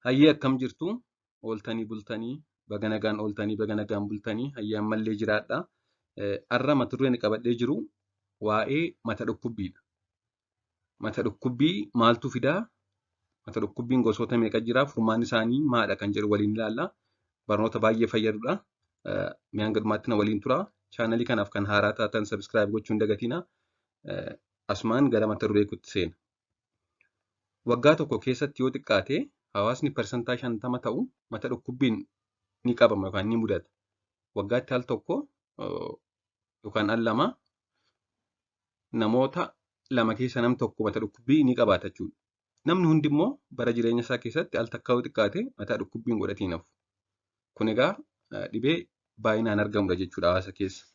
Hayyee, akkam jirtu? Ooltanii bultanii? Baga nagaan ooltanii, baga nagaan bultanii. Hayyee, ammallee jiraadha. Har'a mata dureen qabadhee jiru waa'ee mata dhukkubbiidha. Mata dhukkubbii maaltu fidaa? Mata dhukkubbiin gosoota meeqa jira? Furmaanni isaanii maalidha kan jedhu waliin ilaalla. Barnoota baay'ee fayyadudha. Mee hanga dhumaatti na waliin tura. Chaanalii kanaaf kan haaraa taatan subscribe gochuu hin dagatinaa. Asumaan gara mata duree kootti seena. Waggaa tokko keessatti yoo xiqqaate hawaasni 50% ta'u mata dhukkubbiin ni qabama yookaan ni mudata. Waggaatti al tokko yookaan al lama namoota lama keessa nam tokko mata dhukkubbii ni qabaata jechuudha. Namni hundi immoo bara jireenya isaa keessatti al takka yoo xiqqaate mataa dhukkubbiin godhatee hin hafu. Kun egaa dhibee baay'inaan argamudha jechuudha hawaasa keessa.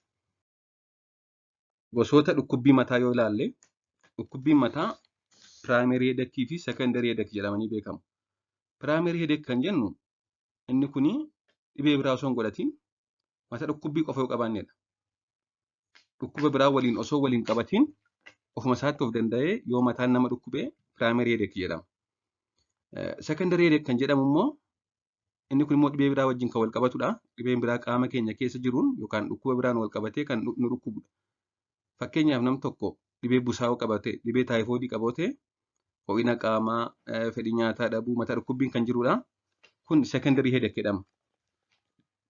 Gosoota dhukkubbii mataa yoo ilaalle, dhukkubbiin mataa primary headache fi secondary headache jedhamanii beekamu. Primary headache kan jennu inni kuni dhibee biraa osoo hin godhatiin mata dhukkubbii qofa yoo qabaannedha. Dhukkuba biraa waliin osoo waliin qabatiin ofuma isaatti of danda'ee yoo mataan nama dhukkubee primary headache jedhama. Secondary headache kan jedhamu immoo inni kun immoo dhibee biraa wajjin kan wal qabatudha. Dhibeen biraa qaama keenya keessa jiruun yookaan dhukkuba biraan wal qabatee kan nu dhukkubudha. Fakkeenyaaf, nam tokko dhibee busaa yoo qabate, dhibee taayifoodii qabate, ho'ina qaamaa, fedhii nyaataa dhabuu, mataa dhukkubbiin kan jirudha. Kun secondary headache jedhama.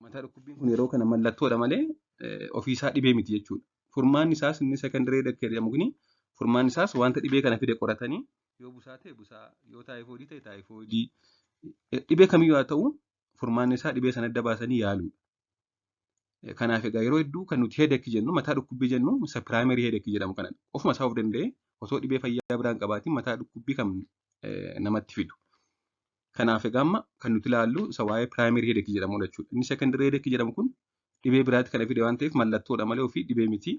Mataa dhukkubbiin kun yeroo kana mallattoodha malee ofiisaa dhibee miti jechuudha. Furmaanni isaas, inni secondary headache jedhamu kuni, furmaanni isaas wanta dhibee kana fide qoratanii, yoo busaa ta'e busaa, yoo taayifoodii ta'e taayifoodii, dhibee kamiyyuu haa ta'u, furmaanni isaa dhibee sana adda baasanii yaaluudha. Kanaaf egaa yeroo hedduu kan nuti headache jennu, mataa dhukkubbii jennu, isa primary headache jedhamu kanadha. Ofuma isaa of danda'ee osoo dhibee fayyaa biraan qabaatiin mataa dhukkubbii kan namatti fidu. Kanaaf egaa amma kan nuti ilaallu isa waa'ee primary headache jedhamudha jechuudha. Inni secondary headache jedhamu kun dhibee biraatti kana fide waan ta'eef mallattoodha malee ofii dhibee miti.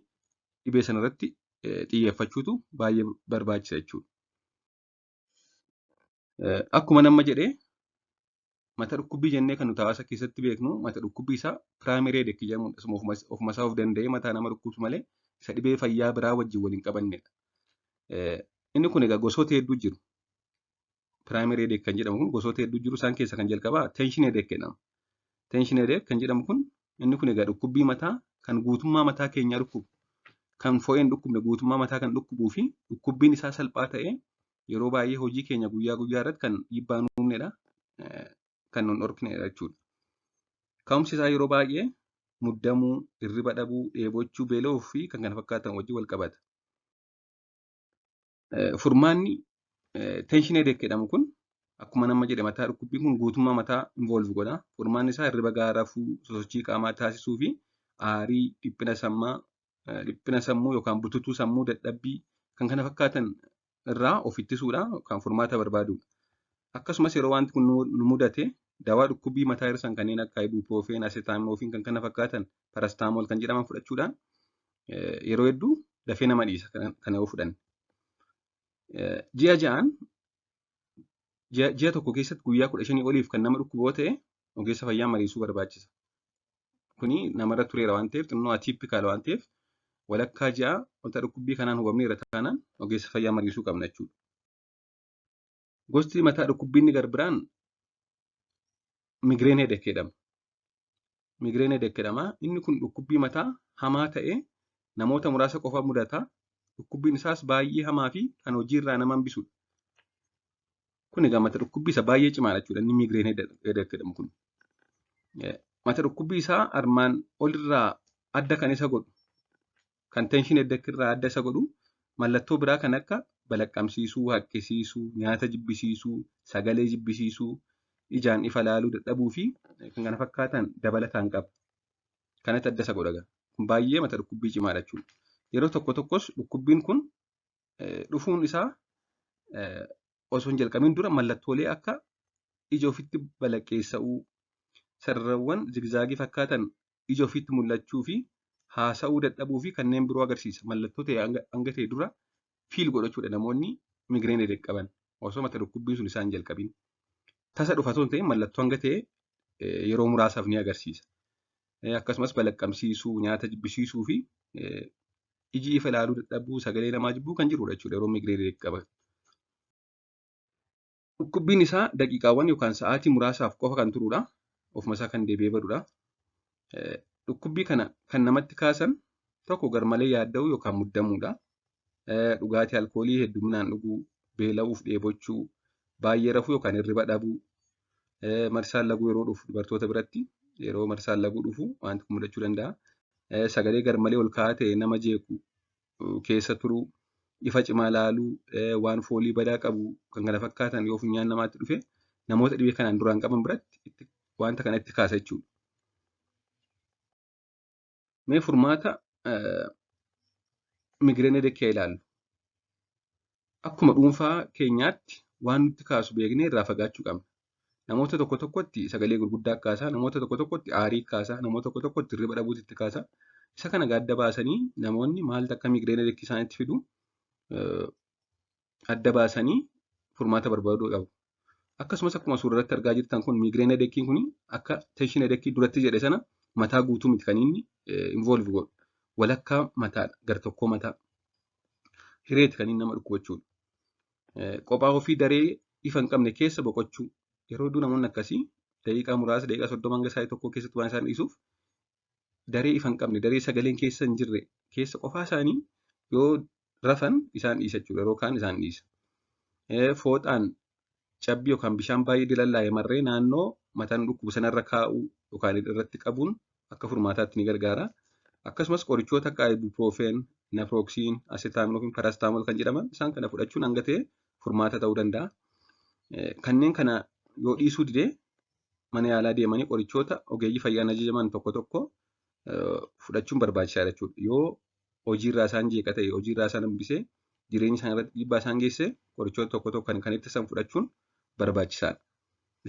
Dhibee sanarratti xiyyeeffachuutu baay'ee barbaachisa jechuudha. Akkuma nama jedhee, mata dhukkubbii jennee kan nuti hawaasa keessatti beeknu mata dhukkubbii isaa primary headache jedhamudha. Ofuma isaa of danda'ee mataa nama dhukkubsu malee isa dhibee fayyaa biraa wajjin waliin qabannedha. Inni kun egaa gosoota hedduu jiru. Primary headache kan jedhamu kun gosoota hedduu jiru. Isaan keessaa kan jalqabaa tension headache jedhama. Tension headache kan jedhamu kun, inni kun egaa dhukkubbii mataa kan guutummaa mataa keenyaa dhukkubu. Kan fo'ee hin dhukkubne, guutummaa mataa kan dhukkubuu fi dhukkubbiin isaa salphaa ta'ee yeroo baay'ee hojii keenya guyyaa guyyaa irratti kan dhiibbaa hin uumnedha. Kan nun dhorkinedha jechuudha. Ka'umsi isaa yeroo baay'ee muddamuu, hirriba dhabuu, dheebochuu, beela'uu fi kan kana fakkaatan wajjin wal qabata. Furmaanni tension headache jedhamu kun, akkuma nama jedhe, mataa dhukkubbiin kun guutummaa mataa involve godha. Furmaanni isaa hirriba gahaa rafuu, sosochii qaamaa taasisuu fi aarii, dhiphina sammuu yookaan bututuu sammuu, dadhabbii kan kana fakkaatan irraa of ittisuudha yookaan furmaata barbaadudha. Akkasumas yeroo wanti kun nu mudate dawaa dhukkubbii mataa hir'isan kanneen akka ibuprofen, acetaminophen, kan kana fakkaatan, paracetamol kan jedhaman fudhachuudhaan yeroo hedduu dafee nama dhiisa kana yoo fudhanne. Ji'a 6n, ji'a tokko keessatti guyyaa 15 oliif kan nama dhukkubu yoo ta'e ogeessa fayyaa mariisuu barbaachisa. Kuni namarra tureera waan ta'eef, xinnoo atypical waan ta'eef, walakkaa ji'a wanta dhukkubbii kanaan hubamneera taanaan ogeessa fayyaa mariisuu qabna jechuudha. Gosti mataa dhukkubbii inni garbiraan migraine headache jedhama. Migraine headache jedhama. Inni kun dhukkubbii mataa hamaa ta'e namoota muraasa qofa mudata. Dhukkubbiin isaas baay'ee hamaa fi kan hojiirraa nama hambisudha. Kun egaa mata dhukkubbii isa baay'ee cimaadha jechuudha inni migraine headache jedhamu kun. Mata dhukkubbii isaa armaan olirraa adda kan isa godhu, kan tension headache irraa adda isa godhu, mallattoo biraa kan akka balaqqamsiisuu, haqqisiisuu, nyaata jibbisiisuu, sagalee jibbisiisuu, ijaan ifa laaluu dadhabuu fi kan kana fakkaatan dabalataan qaba. Kanatti adda isa godha. Kun baay'ee mata dhukkubbii cimaadha jechuudha. Yeroo tokko tokkos dhukkubbiin kun dhufuun isaa osoo hin jalqabin dura mallattoolee akka ija ofitti balaqqeessa'uu, sararawwan zigzaagii fakkaatan ija ofiitti mul'achuu fi haasa'uu dadhabuu fi kanneen biroo agarsiisa. Mallattoo ta'e hanga ta'e dura feel godhachuudha namoonni migraine headache qaban osoo mata dhukkubbiin sun isaan jalqabin. Tasa dhufa osoo hin ta'in mallattoo hanga ta'e yeroo muraasaaf ni agarsiisa. Akkasumas balaqqamsiisuu, nyaata jibbisiisuu fi iji ifa ilaaluu dadhabuu, sagalee namaa jibbuu kan jirudha jechuudha yeroo migraine headache qaban. Dhukkubbiin isaa daqiiqaawwan yookaan sa'aatii muraasaaf qofa kan turudha. Ofuma isaa kan deebi'ee badudha. Dhukkubbii kana kan namatti kaasan tokko garmalee yaadda'uu yookaan muddamuudha. Dhugaatii alkoolii hedduminaan dhuguu, beela'uuf dheebochuu, baay'ee rafuu yookaan hirriba dhabuu, marsaan laguu yeroo dhufu dubartoota biratti yeroo marsaan laguu dhufu wanti kun mudachuu danda'a. Sagalee garmalee ol ka'aa ta'e nama jeequ keessa turuu, ifa cimaa ilaaluu, waan foolii badaa qabu kan kana fakkaatan yoo funyaan namaatti dhufe namoota dhibee kanaan duraan qaban biratti wanta kana itti kaasa jechuudha. Mee furmaata migraine headache ilaallu. Akkuma dhuunfaa keenyaatti waan nutti kaasu beeknee irraa fagaachuu qabna. Namoota tokko tokkotti sagalee gurguddaa kaasaa, namoota tokko tokkotti aarii kaasaa, namoota tokko tokkotti hirriba dhabuutu itti kaasa. Isa kana adda baasanii namoonni maaltu akka migraine headache isaanitti fidu adda baasanii furmaata barbaaduu qabu. Akkasumas akkuma suura irratti argaa jirtan kun migraine headache kun akka tension headache duratti jedhe sana mataa guutuu miti kan inni involve godhu. Walakkaa mataadha, gartokkoo mataa. Hireeti kan inni nama dhukkubu jechuudha. Kophaa ofii daree ifa hin qabne keessa boqochuu. Yeroo hedduu namoonni akkasii daqiiqaa muraasa daqiiqaa 30 hanga sa'aatii tokkoo keessatti waan isaan dhiisuuf daree ifa hin qabne, daree sagaleen keessa hin jirre keessa qofaa isaanii yoo rafan isaan dhiisa jechuudha. Yeroo kaan isaan dhiisa. Fooxaan cabbii yookaan bishaan baay'ee dilallaa'e marree naannoo mataan dhukkubu sanarra kaa'uu yookaan irratti qabuun akka furmaataatti ni gargaara. Akkasumas qorichoota akka ibuprofen, naproxen, acetaminophen, paracetamol kan jedhaman isaan kana fudhachuun hanga ta'e furmaata ta'uu danda'a. Kanneen kana yoo dhiisuu didee mana yaalaa deemanii qorichoota ogeeyyii fayyaan ajajaman tokko tokko fudhachuun barbaachisaadha jechuudha. Yoo hojiirraa isaan jeeqa ta'e, hojiirraa isaan hambisee jireenya isaanii irratti dhiibbaa isaan geesse qorichoota tokko tokko kan ittisan fudhachuun barbaachisaadha.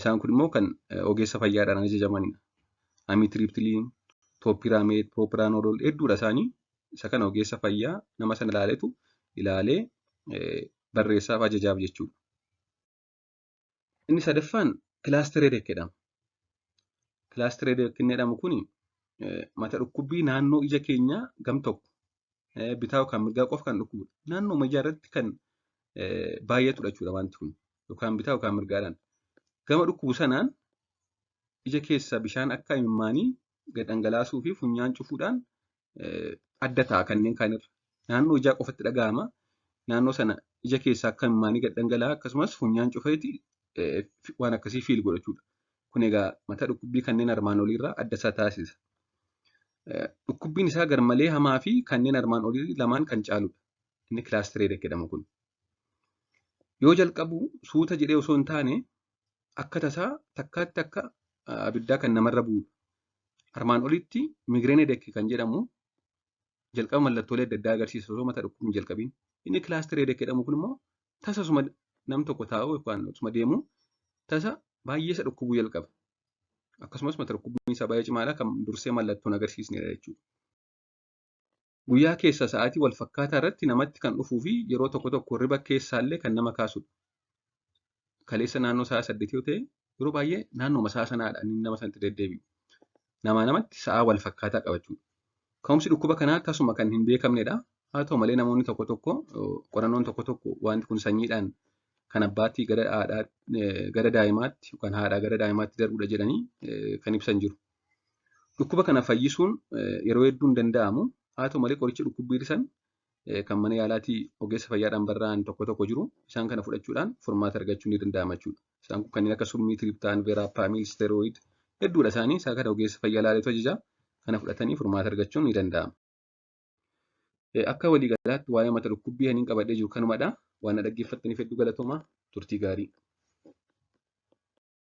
Isaan kun immoo kan ogeessa fayyaadhaan ajajamanidha. Amitriptyline, topiramate, propranolol hedduudha isaanii. Isa kana ogeessa fayyaa nama sana ilaaletu ilaalee barreessaaf ajajaaf jechuudha. Inni sadaffaan cluster headache jedhama. Cluster headache inni jedhamu kun mata dhukkubbii naannoo ija keenyaa gam tokko bitaa yookaan mirgaa qofa kan dhukkubudha. Naannoo ijaa irratti kan baay'atudha jechuudha wanti kun yookaan bitaa yookaan mirgaadhaan. Gama dhukkubu sanaan ija keessa bishaan akka imimmaanii gad dhangalaasuu fi funyaan cufuudhaan adda ta'a kanneen kaanirra. Naannoo ijaa qofatti dhaga'ama. Naannoo sana ija keessa akka imimmaanii gad dhangala'a akkasumas funyaan cufeeti waan akkasii feel godha jechuudha. Kun egaa mata dhukkubbii kanneen armaan oliirraa adda isaa taasisa. Dhukkubbiin isaa garmalee hamaa fi kanneen armaan olii lamaan kan caaludha. Inni cluster headache jedhamu kun. Yoo jalqabu suuta jedhee osoo hin taane akka tasaa takkaatti akka abiddaa kan namarra bu'udha. Armaan olitti migraine headache kan jedhamu jalqaba mallattoolee adda addaa agarsiisa osoo mata dhukkubni hin jalqabiin. Inni cluster headache jedhamu kun immoo tasa osuma nam tokko taa'u yookaan osuma deemu tasa baay'ee isa dhukkubuu jalqaba. Akkasumas mata dhukkubbiin isaa baay'ee cimaadha kan dursee mallattoon agarsiisnedha jechuudha. Guyyaa keessa sa'aatii wal fakkaataa irratti namatti kan dhufuu fi yeroo tokko tokko hirriba keessaallee kan nama kaasudha. Kaleessa naannoo sa'a 8 yoo ta'e yeroo baay'ee naannooma sa'a sanaadha inni nama sanatti deddeebi'u. Namaa namatti sa'a wal fakkaataa qabachuudha. Ka'umsi dhukkuba kanaa tasuma kan hin beekamnedha. Haa ta'u malee namoonni tokko tokko qorannoon tokko tokko wanti kun sanyiidhaan kan abbaatti gara haadhaa gara daa'imaatti yookaan haadhaa gara daa'imaatti darbudha jedhanii kan ibsan jiru. Dhukkuba kana fayyisuun yeroo hedduu hin danda'amu. Haa ta'u malee qoricha dhukkubbii hir'isan kan mana yaalaatii ogeessa fayyaadhaan barraa'an tokko tokko jiru. Isaan kana fudhachuudhaan furmaata argachuun ni danda'ama jechuudha. Isaan kun kanneen akka sumatriptan, verapamil, steroid hedduudha isaanii. Isaan kana ogeessa fayyaa ilaaleetu ajaja. Kana fudhatanii furmaata argachuun ni danda'ama. Akka waliigalaatti waa'ee mata dhukkubbii ani qabadhee jiru kanumadha. Waan na dhaggeeffattaniif hedduu galatoomaa. Turtii gaarii.